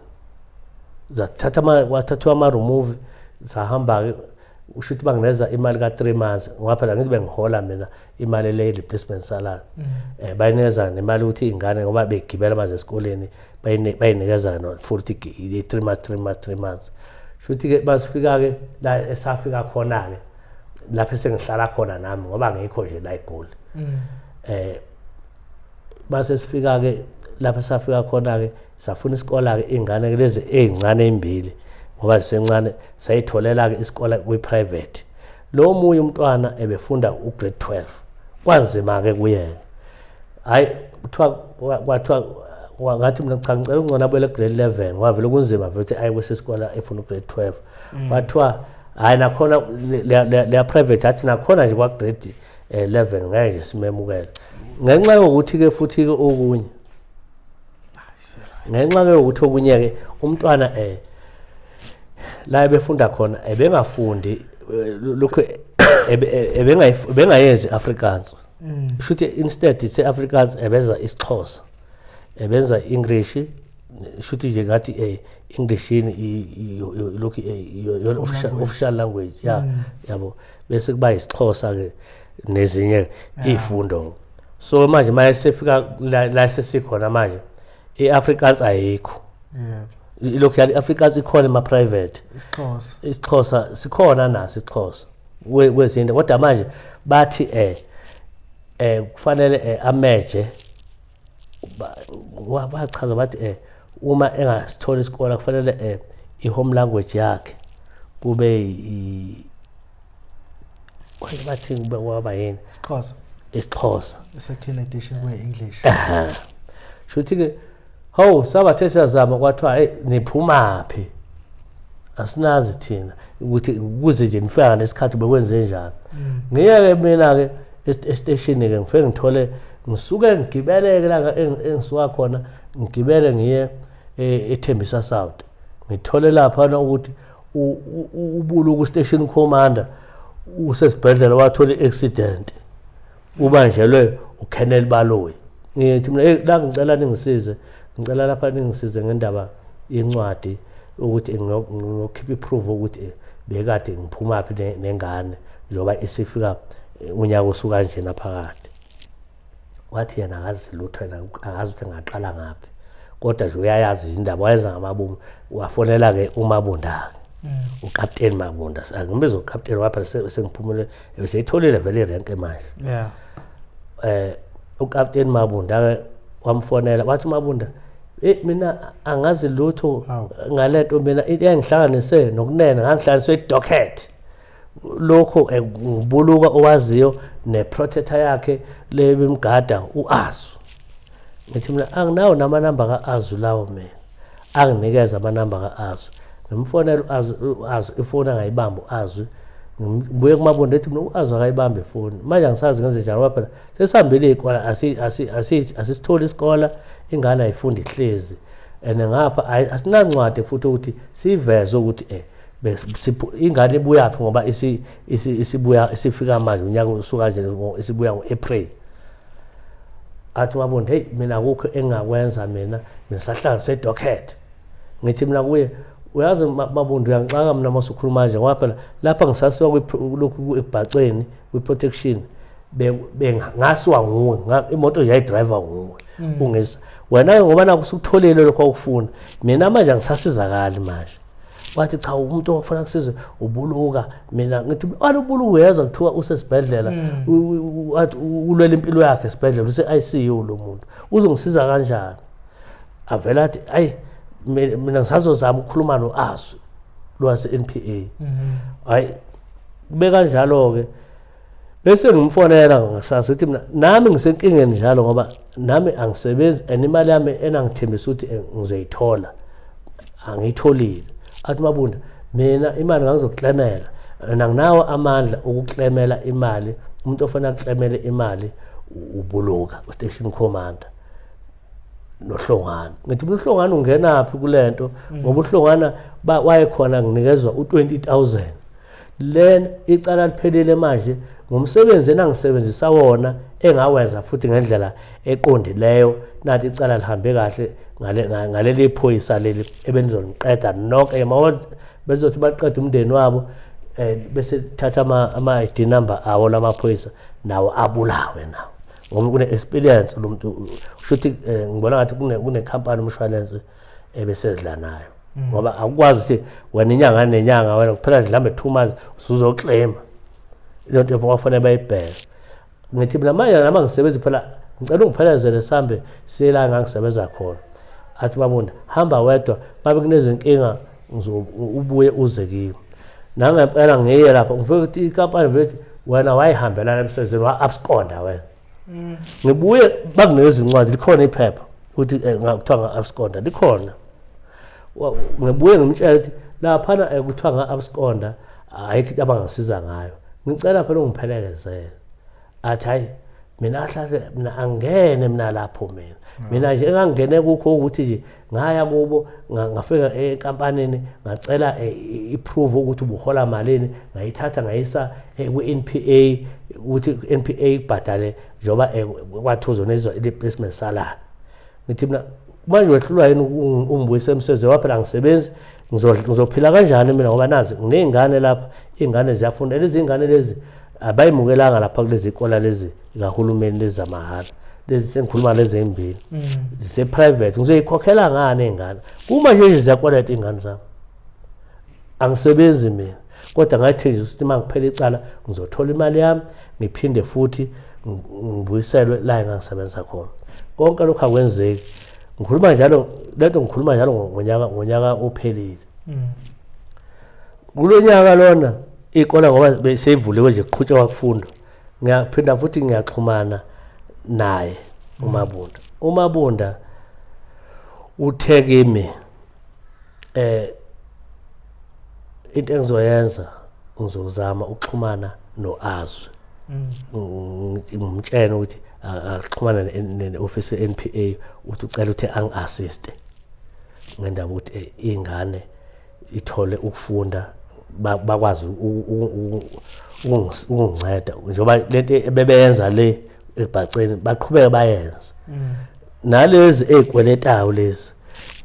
zathatha ama kwathathwa ama-remove, zahamba-ke. Usho ukuthi bangineza imali ka-3 months, ngoba phela ngithi bengihola mina imali le replacement salary, bayinikeza nemali ukuthi iy'ngane ngoba begibela maze esikoleni, bayinikeza no futhi i-3 months, 3 months, 3 months. Shuthi-ke basifika-ke la esafika khona-ke lapho esengihlala khona nami, ngoba ngikho nje la eGoli. Base sifika ke lapho safika khona ke, safuna isikole ke ingane ke lezi ezincane ezimbili, ngoba zisencane, sayitholela ke isikole kwi private. Lo munye umntwana ebefunda ugrade 12, kwanzima ke kuyena. Hayi, kuthiwa kwathiwa ngathi mina cha, ngicela ungcono abuyele grade 11, ngoba vele kunzima vele ukuthi aye kwesesikole efuna ugrade 12. Kwathiwa hayi, nakhona leya private athi nakhona nje kwa grade 11 ngeke nje simemukele, ngenxa yokuthi ke futhi ke okunye, ngenxa ke yokuthi okunye ke umntwana la ebefunda khona ebengafundi lokho ebengayenzi Afrikaans. Shuthi instead se-Afrikaans ebenza isiXhosa, ebenza English. Shuthi nje ngathi English yini lokhu official, official language ya yabo, bese kuba isiXhosa ke nezinye izifundo. So manje maye sefika la sesikhona manje, iAfrikaans ayikho. Ilokhu yani iAfrikaans ikhona ema private. IsiXhosa. isiXhosa sikhona naso isiXhosa kwezinto, kodwa manje bathi kufanele ameje bachaza bathi uma engasithola isikole kufanele i-home language yakhe kube bathi kube kwaba yini? IsiXhosa. isiXhosa. Second edition kwe-English. Shuthi ke hawu, sabathe siyazama, kwathiwa hey, niphumaphi, asinazi thina ukuthi ukuze nje nifika ngalesikhathi bekwenze njani. Ngiyeke mina ke estation ke, ngifike ngithole ngisuke ngigibeleke la engisuka khona, ngigibele ngiye eThembisa South, ngithole lapha ukuthi ubulu ku station commander usesibhedlela, wathola i-accident, ubanjelwe uColonel Baloyi. Ngithi mina, "Hey, la ngicela ningisize, ngicela lapha ningisize ngendaba yencwadi ukuthi ngiyokhipha iproof ukuthi bekade ngiphuma phi nengane njengoba isifika unyaka osuka njena phakathi." Wathi yena akazi lutho, yena akazi ukuthi angaqala ngaphi, kodwa nje uyayazi indaba, wayenza ngamabomu. Wafonela-ke uMabunda-ke, ukapteni Mabunda, angimbiza ukapteni wapha, sengiphumule, seyitholile vele irenke manje. Ukapteni Mabunda ke wamfonela, wathi uMabunda, "Eh, mina angazi lutho Hawu. ngalento, mina into engihlanganise noKunene ngangihlanganiswe idocket." Lokho ngibuluka owaziyo ne-protector yakhe le bimgada u-Azu. Ngithi mina anginawo namanamba ka-Azu lawo mina. Anginikeza amanamba ka-Azu. Ngimfonela u-Azu, u-Azu ifoni angayibambi u-Azu. Ngibuye kuMabunda ethi mina u-Azu akayibambi ifoni. Manje angisazi ngenze njani ngoba phela sesihambile iy'kola asisitholi isikole, ingane ayifundi ihlezi. And ngapha asinancwadi futhi ukuthi siveze ukuthi ingane ibuyaphi ngoba isibuya isifika manje unyaka usuka nje isibuya ngo-April. Athi uMabunda, hey mina akukho engingakwenza mina, mina sahlala sedocket. Ngithi mina kuye, uyazi Mabunda uyangixaka mina uma usukhuluma nje ngoba phela lapha ngisasiwa lokhu ekubhaceni kwi-protection ngasiwa nguwe, imoto nje yayidrayiva nguwe. Ungisa wena ngoba nakho usukutholile lokho awukufuna, mina manje angisasizakali manje. Wathi cha umuntu ofuna kusizwe ubuluka, mina ngithi wena ubuluka uyezwa kuthiwa usesibhedlela, wathi ulwela impilo yakhe esibhedlela, use-ICU lo muntu, uzongisiza kanjani? Avela athi ayi mina ngisazozama ukukhuluma no-Azu lwase-NPA. Hayi kube kanjalo-ke, bese ngimfonela ngisasa ukuthi mina nami ngisenkingeni njalo ngoba nami angisebenzi and imali yami enangithembisa ukuthi ngizoyithola angiyitholile. Athi Mabunda mina imali ngangizokuklemela and anginawo amandla okuklemela imali, umuntu ofanele akuklemele imali ubuluka u-station commander noHlongwane. Ngithi mina uHlongwane ungenaphi kulento ngoba uHlongwana wayekhona nginikezwa u-20,000. Lena icala liphelile manje ngomsebenzi enangisebenzisa wona engawenza futhi ngendlela eqondileyo, nathi icala lihambe kahle ngaleli phoyisa leli ebenizoniqeda nonke, bezothi baqede umndeni wabo bese thatha ama ID number awo lamaphoyisa nawo abulawe nawo ngoba kune experience lo muntu. Kusho ukuthi ngibona ngathi kune company umshwalense ebesedla nayo ngoba akukwazi ukuthi wena inyanga nenyanga wena kuphela nje mhlambe 2 months usuzoclaima leyo nto kwafanele bayibheke. Ngithi mina manje nami angisebenzi phela, ngicela ungiphelezele sambe siye la ngangisebenza khona. Athi Mabunda hamba wedwa, babe kunezinkinga ubuye uze kimi. Nangempela ngiye lapha ngifike ukuthi inkampani vele wena wayihambelana emsebenzini wa-absconda wena. Ngibuye banginikeza incwadi, likhona iphepha ukuthi kuthiwa nga-absconda likhona. Ngibuye ngimtshela ukuthi laphana kuthiwa nga-absconda ayikho into abangasiza ngayo, ngicela phela ungiphelekezele. Athi hayi mina hlahle mina angene mina lapho mina mina nje engangene kukho ukuthi nje ngaya kubo ngafika enkampanini ngacela i-proof ukuthi ubuhola malini, ngayithatha ngayisa kwi-NPA ukuthi i-NPA ibhadale njengoba kwathi uzonizwa i-replacement salary. Ngithi mina manje wehlulwa yini ungibuyise emsebenzini ngoba phela angisebenzi, ngizophila kanjani mina ngoba nazi nginey'ngane lapha, iy'ngane ziyafunda lezi iy'ngane lezi abayimukelanga lapha kulezi iy'kola lezi zikahulumeni lezi zamahhala lezi sengikhuluma lezi ey'mbili zise-private, ngizoyikhokhela ngani iy'ngane kuma nje ziyakweleta iy'ngane zami, angisebenzi mina kodwa ngathenjiswa ukuthi uma ngiphela icala ngizothola imali yami ngiphinde futhi ngibuyiselwe la engangisebenza khona. Konke lokhu akwenzeki. Ngikhuluma njalo lento ngikhuluma njalo ngonyaka ophelile. Kulo nyaka lona iy'kola ngoba seyivuliwe nje kuqhutshekwa kufundwa, ngiyaphinda futhi ngiyaxhumana naye uMabunda. uMabunda uthe kimi into engizoyenza ngizozama ukuxhumana no-Azwe, ngimtshene ukuthi axhumane ne-office ye-N_P_A ukuthi ucela ukuthi angi-assiste ngendaba ukuthi iy'ngane ithole ukufunda bakwazi ukunginceda njengoba lento ebebenza le ebhaceni baqhubeke bayenze nalezi ey'kweletayo lezi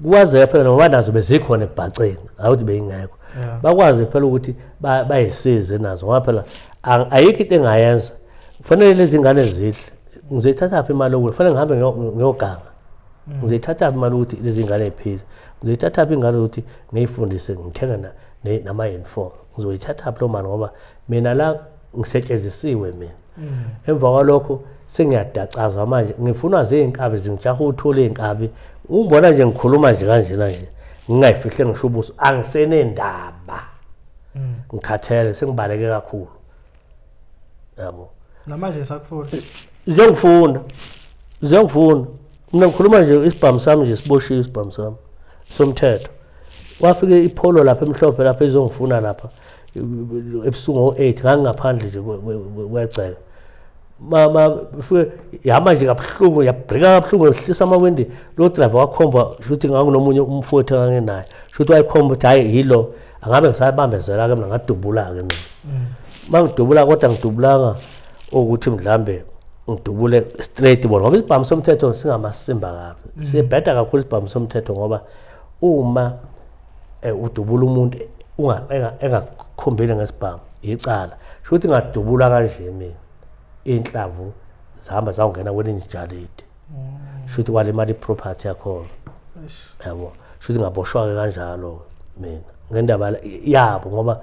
kwazeka phela ngoba nazo bezikhona ekubhaceni, hayi ukuthi beyingekho, bakwazi phela ukuthi bayisize nazo ngoba phela ayikho into engayenza, kufanele lezi ngane zidle, ngizoyithathaphi imali yokuthi kufanele ngihambe ngiyoganga, ngizoyithathaphi imali ukuthi lezi ngane ziphile, ngizoyithathaphi ingane ukuthi ngiyifundise ngithenge nama-uniform, ngizoyithathaphi loo mali ngoba mina la ngisetshenzisiwe mina. Emva kwalokho sengiyadacazwa manje, ngifunwa zey'nkabi zingijaha uthula iy'nkabi, ungibona nje ngikhuluma nje kanjena nje ngingayifihle ngisho ubuso, angisenendaba. Ngikhathele, sengibaleke kakhulu, yabo. Namanje sakufuna. Ziyangifuna, ziyangifuna. Mina ngikhuluma nje, isibhamu sami nje siboshiwe, isibhamu sami somthetho. Wafike iPolo lapha emhlophe lapha izongifuna lapha ebusuku ngo-8, ngangingaphandle nje kwegceke. Ma fike yahamba nje kabuhlungu, yabrika kabuhlungu, yehlisa amawindi. Lo driver wakhomba, shuthi nganginomunye umfowethu engangenaye, shuthi wayikhomba ukuthi hhayi, yilo. Angabe ngisayibambezela-ke mina, ngadubula-ke mina. Uma ngidubula, kodwa ngidubulanga ukuthi mhlambe ngidubule straight bona, ngoba isibhamu somthetho singamasimba kabi, sibheda kakhulu isibhamu somthetho, ngoba uma udubula umuntu engakukhombile ngesibhamu, icala. Sho ukuthi ngadubula kanje mina, iy'nhlamvu zihamba zawungena kwelinye ijalidi, sho ukuthi kwalimala i-property yakhona, yabo. Sho ukuthi ngaboshwa-ke kanjalo mina ngendaba yabo, ngoba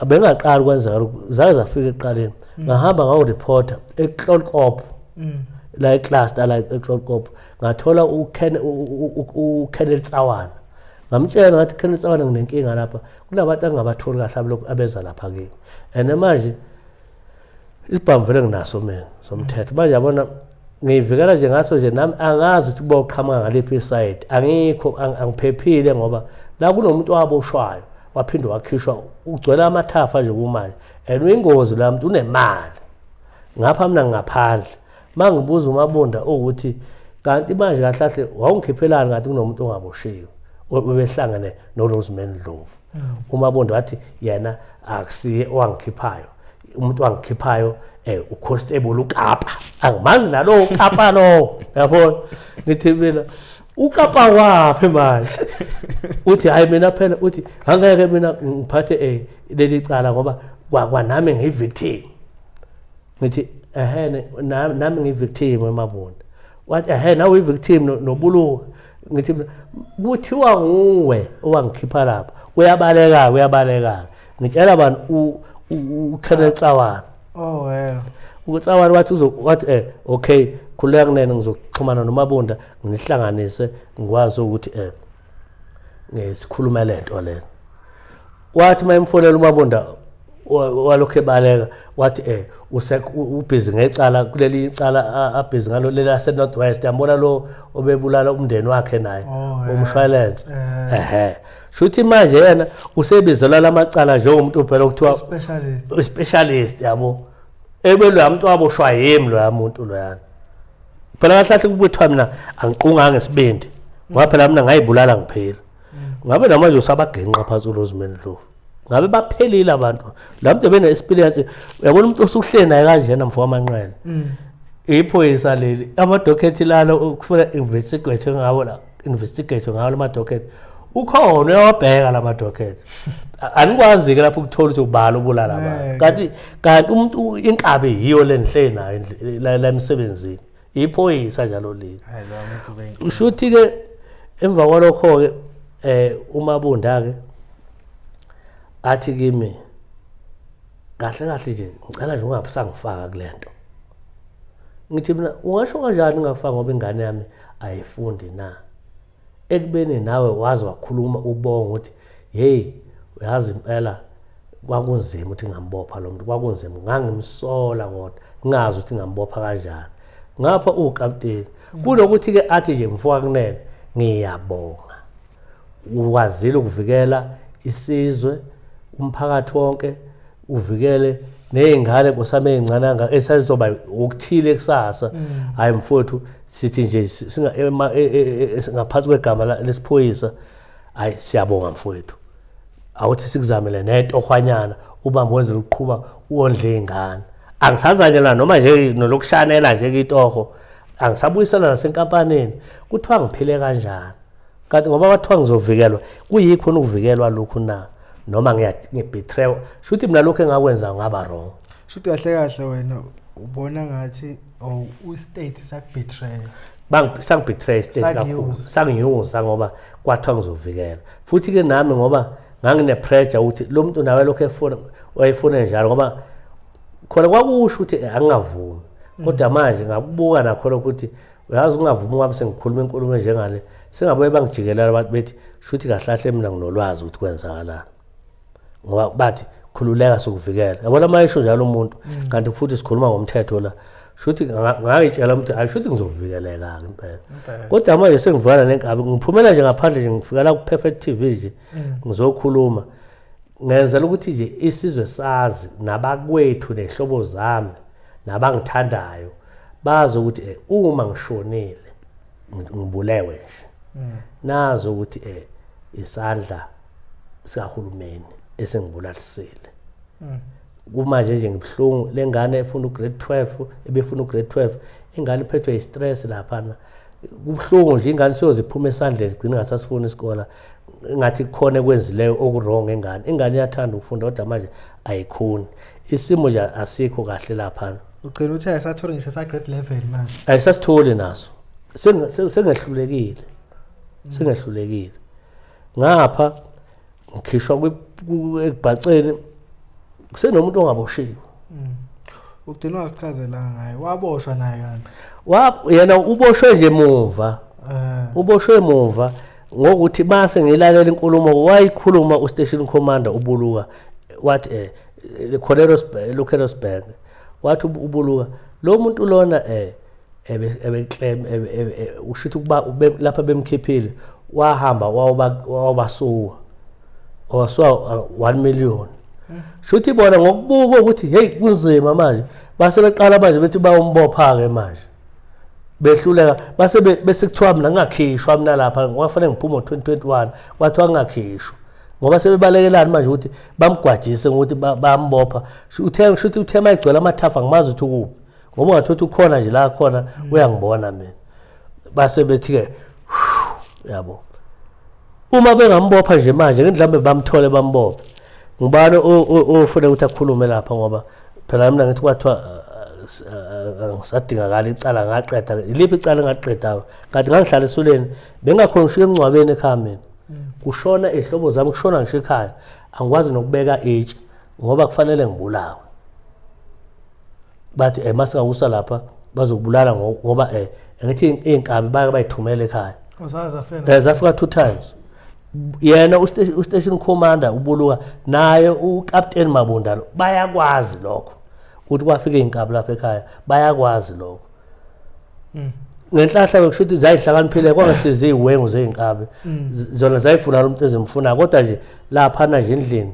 bengaqali ukwenzeka lokhu, zake zafika ekuqaleni. Ngahamba ngawu-reporta eChloorkop, la e-cluster la eChloorkop, ngathola uKenneth Tsawana. Ngamtshela ngathi, "Kenneth Tsawana, nginenkinga lapha, kunabantu engingabatholi kahle abalokhu abeza lapha kimi, and manje isibhamu vele nginaso mina somthetho. Manje yabona ngiyivikela nje ngaso nje, nami angazi ukuthi boqhamuka ngaliphi i-side, angikho angiphephile, ngoba la kunomuntu owaboshwayo waphinde wakhishwa, ugcwele amathafa nje kumanje, and uyingozi la muntu, unemali. Ngapha mina ngingaphandle." Uma ngibuza uMabunda ukuthi kanti manje kahle kahle wawungikhiphelani, kanti kunomuntu ongaboshiwe obehlangene noRosemary Ndlovu, uMabunda wathi yena akusiye owangikhiphayo, umuntu wangikhiphayo uconstable uKapa. Angimazi nalowo uKapa lowo, yabona. Ngithi mina, "Ukapa waphi manje?" Uthi, "Hayi, mina phela," uthi, "angeke mina ngiphathe leli cala ngoba kwanami ngiyi-victim." Ngithi, "Ehhe, nami ngiyi-victim eMabunda." Wathi, "Ehhe, nawe uyi-victim nobuluka." Ngithi mina, "Kuthiwa nguwe owangikhipha lapha." Uyabaleka, uyabaleka. Ngitshela bani? uKenneth Tsawana. Oh well. UTsawana wathi uzo wathi okay, khululeka kunene, ngizoxhumana noMabunda nginihlanganise, ngikwazi ukuthi sikhulume lento lena. Wathi uma emfonela uMabunda, walokhu ebaleka, wathi ubhizi ngecala kuleli icala abhizi ngalo leli lase North West, yambona lo obebulala umndeni wakhe naye, umshwalense. Ehe, shuthi manje yena usebizela lamacala njengomuntu phela okuthiwa specialist. Specialist, yabo, ebe loya muntu waboshwa yimi loya muntu loyana. Phela kahle kahle kubuthiwa mina angiqunganga ngesibindi, ngoba phela mina ngayibulala ngiphila. Ngabe namanje usabagenqa phansi uRosemary Ndlovu, ngabe baphelile abantu. La muntu ebene-experience, uyabona, umuntu osuhleli naye kanjena, mfo wamanqele, iphoyisa leli, amadokhethi lalo kufuna investigate ngawo la, investigate ngawo la madokhethi, ukhona uyawabheka la madokhethi. Anikwazi-ke lapho ukuthola ukuthi ubala ubulala abantu. Ngeke. Kanti umuntu inkabi yiyo le nihleli nayo la emsebenzini, iphoyisa njalo leli. Hayi, lo muntu bengi. Ushuthi ke emva kwalokho ke uMabunda ke athi kimi, "Kahle kahle nje ngicela nje ungabusangifaka kulento." Ngithi mina, "Ungasho kanjani ungafaka, ngoba ingane yami ayifundi na, ekubeni nawe wazi wakhuluma ubonga ukuthi hey, uyazi impela kwakunzima ukuthi ngambopha lo muntu, kwakunzima, ngangimsola kodwa ngingazi ukuthi ngambopha kanjani ngapha uwukapteni." Kunokuthi-ke athi nje, "Mfoka kunene, ngiyabonga, ukwazile ukuvikela isizwe, umphakathi wonke, uvikele ney'ngane nkosami ey'ncane kangaka esazizoba okuthile kusasa. Hhayi mfowethu, sithi nje ngaphansi kwegama lesiphoyisa, hhayi, siyabonga mfowethu, awuthi sikuzamele netohwanyana, ubambe wenzela ukuqhuba wondle iy'ngane. Angisazanyelwa noma nje nolokushanela nje kitoho, angisabuyisela nasenkampanini. Kuthiwa ngiphile kanjani kanti, ngoba kwathiwa ngizovikelwa? Kuyikhona ukuvikelwa lokhu na, noma ngiya-betray? Shuthi mina lokhu engakwenza ngaba wrong." Shuthi kahle kahle wena ubona ngathi oh, u-state sakubetray. Sangibetray state kakhulu. Sakuuse. Sangiusa, ngoba kwathiwa ngizovikela, futhi-ke nami ngoba ngangine-pressure ukuthi lo muntu nawe lokhu efuna, wayefuna njalo, ngoba khona kwakusho ukuthi angingavumi. Kodwa manje ngakubuka nakho lokho ukuthi uyazi ungavumi kwami, sengikhuluma inkulumo enjengale, sengabuye bangijikelela abantu bethi shuthi kahle kahle mina nginolwazi ukuthi kwenzakalani. Ngoba bathi khululeka sokuvikela. Yabona uma esho njalo umuntu kanti futhi sikhuluma ngomthetho la. Shuthi ngangitshela ukuthi hayi shuthi ngizovikeleka ke impela. Kodwa manje sengivana nenkabi ngiphumela nje ngaphandle nje ngifika la ku Perfect TV nje ngizokhuluma. Ngenzela ukuthi nje isizwe sazi nabakwethu nehlobo zami nabangithandayo bazi ukuthi uma ngishonile ngibulewe nje. Nazi ukuthi isandla sikahulumeni esengibulalisile. Kumanje nje ngibuhlungu lengane efuna ugrade 12 ebefuna ugrade 12 ingane iphethwe istress laphana. Kubuhlungu nje ingane siyoziphuma esandleni igcine ngasasifuna isikole ngathi kukhona ekwenzileyo okurong engane. Ingane iyathanda ukufunda kodwa manje ayikhoni. Isimo nje asikho kahle laphana. Ugcina uthi ayisatholi ngisho sa grade 11 manje. Ayisasitholi naso. Sengehlulekile. Sengehlulekile. Ngapha ngikhishwa ekubhaceni kusenomuntu ongaboshiwe. Ugcina wasichazela ngaye waboshwa naye kanti. Yena uboshwe nje emuva. Uboshwe emuva ngokuthi mase ngilalela inkulumo wayikhuluma ustation commander uBuluka wathi Coleros Lukeros Bank wathi uBuluka lo muntu lona ebeclaim ushithi ukuba lapha bemkhiphile wahamba wawabasuwa wasuwa 1 million. Shuthi bona ngokubuka ukuthi hey kunzima manje base beqala manje bethi bayombopha ke manje behluleka base bese kuthiwa mina ngingakhishwa mina lapha ngoba fanele ngiphume ngo-2021 kwathiwa ngingakhishwa ngoba sebebalekelani manje ukuthi bamgwajise ngokuthi bambopha. Uthe shuthi uthe mayigcwele amathafa ngimazi ukuthi ukuphi ngoba ungathothi ukhona nje la khona uyangibona mina. Base bethi ke yabo uma bengambopha nje manje mhlawumbe bamthole bambophe. Ngubani ofuna ukuthi akhulume lapha ngoba phela mina ngithi kwathiwa angisadingakala icala ngaqeda. Iliphi icala engaqedayo? Kanti ngangihlala esuleni bengakhona ngisho emngcwabeni ekhaya mina. Kushona ihlobo zami kushona ngisho ekhaya angikwazi nokubeka itshe ngoba kufanele ngibulawe. Bathi masingakusa lapha bazokubulala ngoba ngithi inkabi bake bayithumela ekhaya. Uzazafela. Zafika 2 times. Yena ustation commander uBuluka naye uCaptain Mabunda bayakwazi lokho ukuthi kwafika inkabi lapha ekhaya bayakwazi lokho. Ngenhlahla bekusho ukuthi zayihlakaniphile kwangasiza iziwengu zeinkabi zona zayifuna lo muntu ezimfuna kodwa nje lapha nje endlini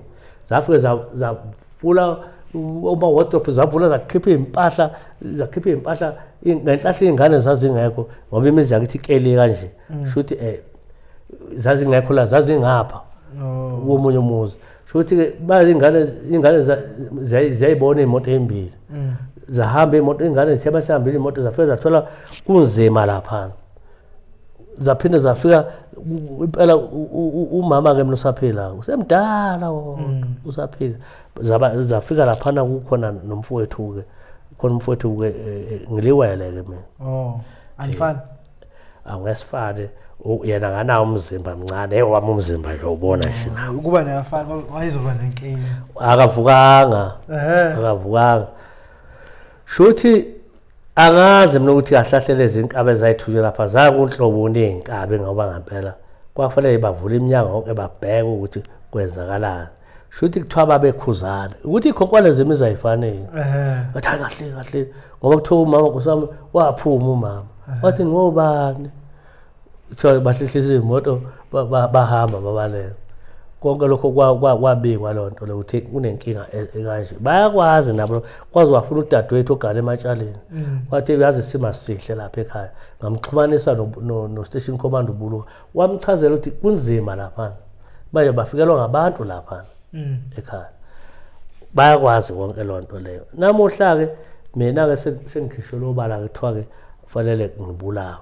zafike zavula uma wardrobe zavula zakhipha impahla zakhipha impahla ngenhlahla izingane zazingekho ngoba imizi yakithi ikeli kanje shuthi zazingekho la zazingapha komunye umuzi shuthi ke bazi ingane ziyayibona imoto ezimbili zahamba imoto ingane zithe basihambile imoto zafika zathola kunzima lapha zaphinde zafika impela umama ke mina usaphila usemdala usaphila zafika laphana kukhona nomfowethu ke khona umfowethu ke ngiliwele ke mina. Oh anifani? Angesifane yena nganawo umzimba mncane ewami umzimba nje ubona nje ukuba neyafana wayezoba nenkinga. Akavukanga. Akavukanga. Shuthi angazi mina ukuthi kahlahlele izinkabi ezayithunywa lapha zakunhlobo nezinkabi ngoba ngempela kwafanele bavule iminyango yonke babheke ukuthi kwenzakalani. Shuthi kuthiwa babekhuzana ukuthi ikhonkwane zemizi ayifanele. Bathi hayi kahle kahle ngoba kuthiwa umama nkosi waphuma umama wathi ngobani kuthiwa bahlehlisa imoto bahamba babaleka. Konke lokho kwabikwa loo nto ukuthi kunenkinga ekanje. Bayakwazi nabo kwazi wafuna udadewethu ogane ematshaleni wathi uyazi isimo sihle lapha ekhaya ngamxhumanisa no station commander uBuluka wamchazela ukuthi kunzima lapha manje bafikelwa ngabantu lapha ekhaya bayakwazi konke loo nto leyo. Namuhla ke mina ke sengikhishwe obala kuthiwa ke kufanele ngibulawe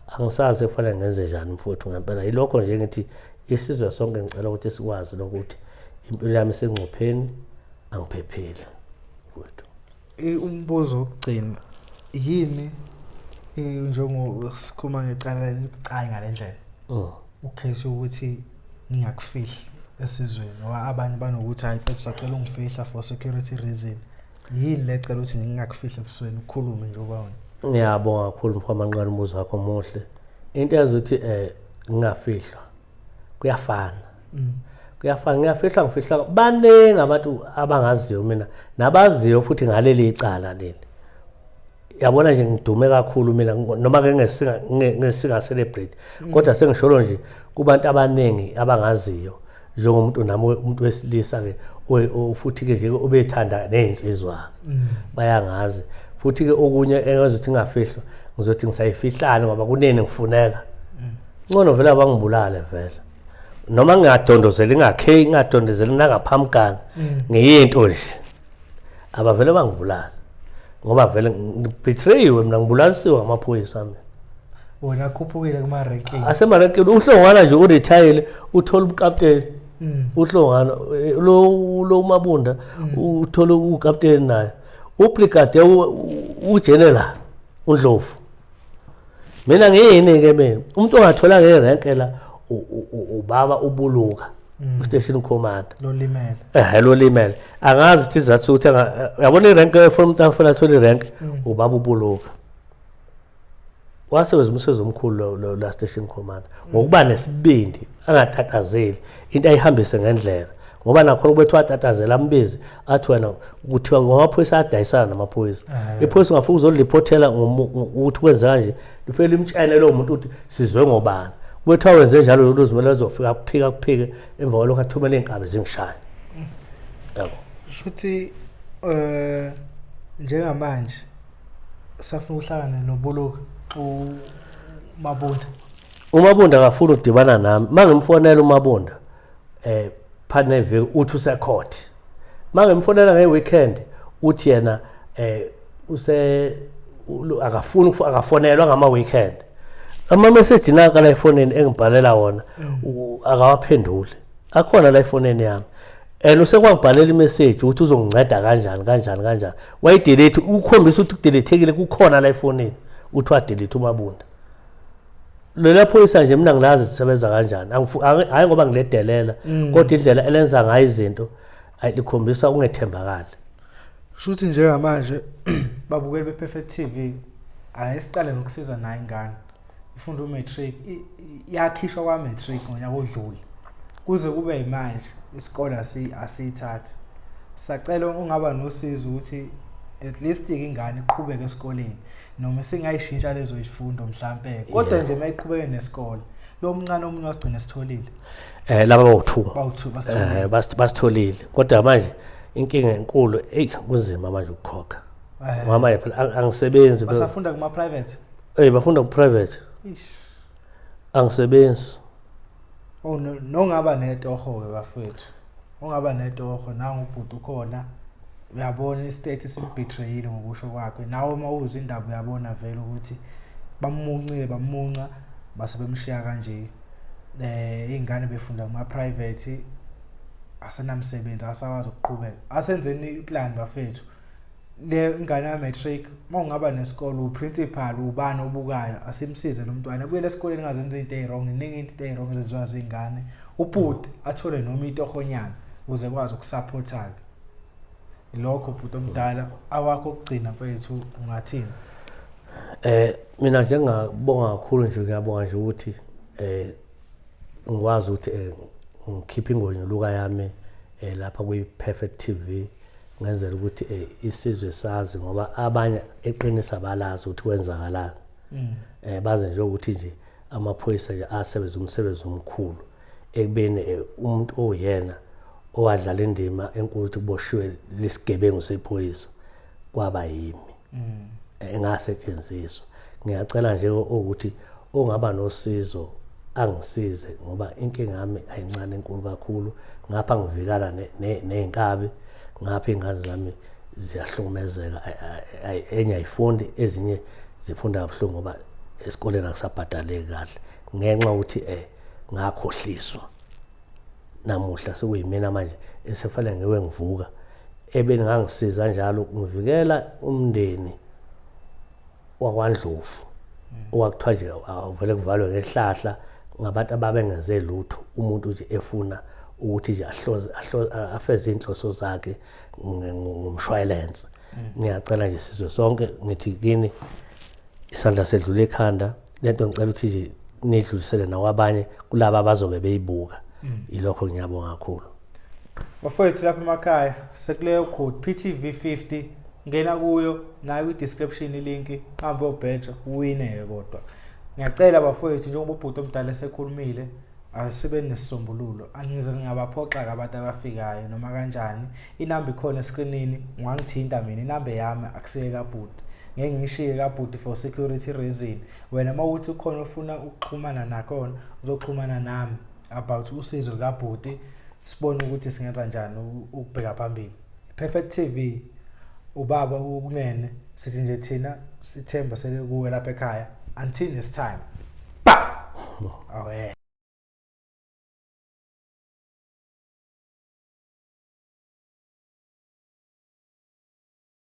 angisazi kufanele ngenze njani mfowethu ngempela. Yilokho nje ngithi isizwe sonke ngicela ukuthi sikwazi lokuthi impilo yami isengcupheni angiphephile mfowethu. Umbuzo wokugcina yini njengo sikhuluma ngecala elibucayi ngalendlela ukhethe ukuthi ngingakufihli esizweni ngoba abanye banokuthi hayi mfethu sacela ungifihla for security reason. Yini lecela ukuthi ngingakufihli ebusweni ukhulume nje uba wena? Ngiyabonga kakhulu mfowethu umbuzo wakho muhle. Into yazi ukuthi ngingafihlwa kuyafana. Kuyafana, ngiyafihla, ngifihla. Baningi abantu abangaziyo mina nabaziyo futhi ngaleli icala leli. Yabona nje ngidume kakhulu mina, noma ke ngesinga celebrate, kodwa sengisholo nje kubantu abaningi abangaziyo njengomuntu nami, umuntu wesilisa ke, futhi ke nje obethanda nezinsizwa, bayangazi. Futhi ke okunye engazothi ngingafihlwa, ngizothi ngisayifihlani ngoba kunini ngifuneka. Ngcono vele abangibulale vele, noma ngingadondozeli, ngingakhe ngingadondozeli nangaphamkana, ngiyinto nje, abavele bangibulale ngoba vele ngibetrayiwe mina, ngibulalisiwe ngamaphoyisa mina. Wona akhuphukile kuma-ranking. Asemarenkini. Uhlongwana nje uretirile, uthola ubukapteni. Uhlongwana, lo uMabunda uthola ukapteni naye, ubrigadier, ugeneral uNdlovu. Mina ngiyini-ke mina umuntu ongathola ngerenke la? Ubaba uBuluka, ustation commander. Lolimele. Lolimele. Angazi ukuthi izathu sokuthi uyabona irenke efuna umuntu afuna athole irenke, ubaba uBuluka wasebenza umsebenzi omkhulu la station commander ngokuba nesibindi, angatatazeli, into ayihambise ngendlela, ngoba nakhona kubethiwa atatazela, ambizi athi wena kuthiwa ngamaphoyisa adayisana namaphoyisa. Iphoyisa ungafika uzoliphothela ukuthi kwenze kanje, lifike limtshele lowo muntu ukuthi sizwe ngobani. Kubethiwa wenze njalo, luzimele ezofika kuphika kuphike, emva kwalokho athumele iy'nkabi zingishaya, yabo. Shuthi njengamanje safuna ukuhlangana noBuluka uMabunda? UMabunda akafuni ukudibana nami. Uma ngimfonela uMabunda phakathi neviki, uthi usecourt. Uma ngimfonela nge-weekend, uthi yena use akafuni akafonelwa ngama-weekend. Ama-message nanka la efonini engibhalela wona, akawaphenduli, akhona la efonini yami, and usekwangibhalela imessage ukuthi uzonginceda kanjani kanjani kanjani, wayidelete, ukukhombisa ukuthi kudelethekile, kukhona la efonini, uthi wadelete uMabunda. Lela phoyisa nje mina ngilazi lisebenza kanjani. Hhayi ngoba ngiledelela, kodwa indlela elenza ngayo izinto likhombisa ukungethembakali. Shuthi njengamanje, babukeli be-Perfect TV, ake siqale ngokusiza nayo ingane ifunda umatric. Yakhishwa kwa-matric ngonyaka odlule, kuze kube yimanje isikole asiyithathi. Sacela ungaba nosizo ukuthi at least ingane iqhubeke esikoleni, noma singayishintsha lezo zifundo mhlampe, kodwa nje mayiqhubeke nesikole. Lo mncane omunye wagcina sitholile? Laba bawu-two. Bawu-two basitholile. Basitholile, kodwa manje inkinga enkulu, eyi, kunzima manje ukukhokha ngoba manje phela angisebenzi. Basafunda kuma-private? Bafunda ku-private. Ish. Angisebenzi. Oh no, nongaba netoho-ke bafowethu, ongaba netoho, nangu ubhuti ukhona, uyabona istate simbetrayile ngokusho kwakhe. Nawe uma uzwa indaba uyabona vele ukuthi bamuncile, bamunca, base bemshiya kanje. Iy'ngane befunda kuma-private, asenamsebenzi, asakwazi ukuqhubeka. Asenzeni iplan bafethu, le ingane ya-matric, uma ungaba nesikole, uprincipal, ubani obukayo, asimsize lo mntwana abuyele esikoleni, engazenza into ey'wrong. Iningi into ey'wrong ezenziwa ziy'ngane. Ubhuti athole noma itohonyana ukuze kwazi ukusupporta-ke lokho. Bhuti omdala, awakho okugcina mfethu, ungathini? Mina nje ngingabonga kakhulu nje, ngiyabonga nje ukuthi ngikwazi ukuthi ngikhiphe ingonyuluka yami lapha kwi Perfect TV, ngenzela ukuthi isizwe sazi, ngoba abanye eqinisa balazi ukuthi kwenzakalani. Baze nje ukuthi nje amaphoyisa nje asebenza umsebenzi omkhulu ekubeni umuntu oyena owadlala indima enkulu ukuthi kuboshiwe lesigebengu sephoyisa kwaba yimi engasetshenziswa. Ngiyacela nje ukuthi ongaba nosizo angisize, ngoba inkinga yami ayincane, enkulu kakhulu. Ngapha ngivikala ney'nkabi, ngapha iy'ngane zami ziyahlukumezeka. Enye ayifundi, ezinye zifunda kabuhlungu ngoba esikoleni akusabhadaleki kahle ngenxa yokuthi ngakhohliswa. Namuhla sekuyimina manje esefanele ngiwe ngivuka ebeni ngangisiza njalo ngivikela umndeni wakwaNdlovu, owakuthiwa nje awuvele kuvalwe ngehlahla ngabantu ababengenze lutho, umuntu nje efuna ukuthi nje ahloze afeze inhloso zakhe ngomshwalense. Ngiyacela nje sizwe sonke, ngithi kini isandla sedlula ekhanda. Lento ngicela ukuthi nje nidlulisele nakwabanye kulaba abazobe beyibuka. Ilokho, ngiyabonga kakhulu. Bafowethu lapha emakhaya, sekuleyo code PTV50, ngena kuyo nayo kwi-description ilink, hambe uyobheja uwine-ke. Kodwa ngiyacela bafowethu, njengoba ubhuti omdala esekhulumile, asibe nesisombululo. Angize ngingabaphoxa-ke abantu abafikayo noma kanjani. Inamba ikhona eskrinini, ungangithinta mina, inamba yami akusiye kabhuti, ngeke ngiyishiye kabhuti for security reason. Wena uma ukuthi ukhona ofuna ukuxhumana nakhona, uzoxhumana nami about usizo likabhuti, sibone ukuthi singenza njani ukubheka phambili. Perfect TV, ubaba ukunene, sithi nje thina sithemba sele kuwe lapha ekhaya. Until next time, ba, oh yeah.